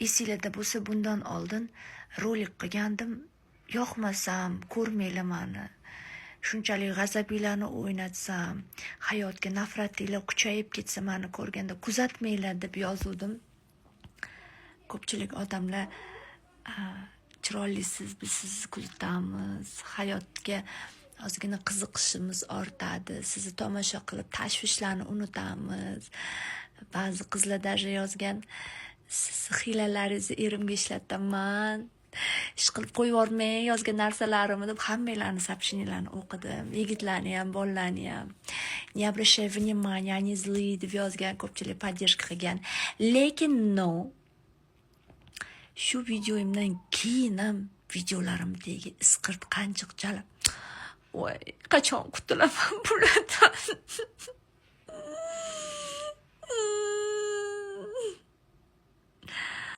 Esinglarda bo'lsa, bundan oldin rolik qilgandim, yoqmasam ko'rmanglar mani, shunchalik g'azabinglarni o'ynatsam, hayotga nafratinglar kuchayib ketsa, mani ko'rganda kuzatmanglar deb yozuvdim. Ko'pchilik odamlar "Chiroylisiz, biz sizni kuzatamiz, hayotga ozgina qiziqishimiz ortadi, sizni tomosha qilib tashvishlarni unutamiz". Ba'zi qizlar даже yozgan: "Sizni hiylalaringizni erimga ishlataman, ish qilib qo'yib yubormang yozgan narsalarimni", deb. Hammanglarni сообщения larni o'qidim, yigitlarni ham, bolalarni ham. "Не обращай внимания, они злые", deb yozgan, ko'pchilik поддержка qilgan. Lekin no, shu videoyimdan keyin ham videolarim tagiga isqirt, qanjiq jalab. Voy, qachon qutulaman bulardan?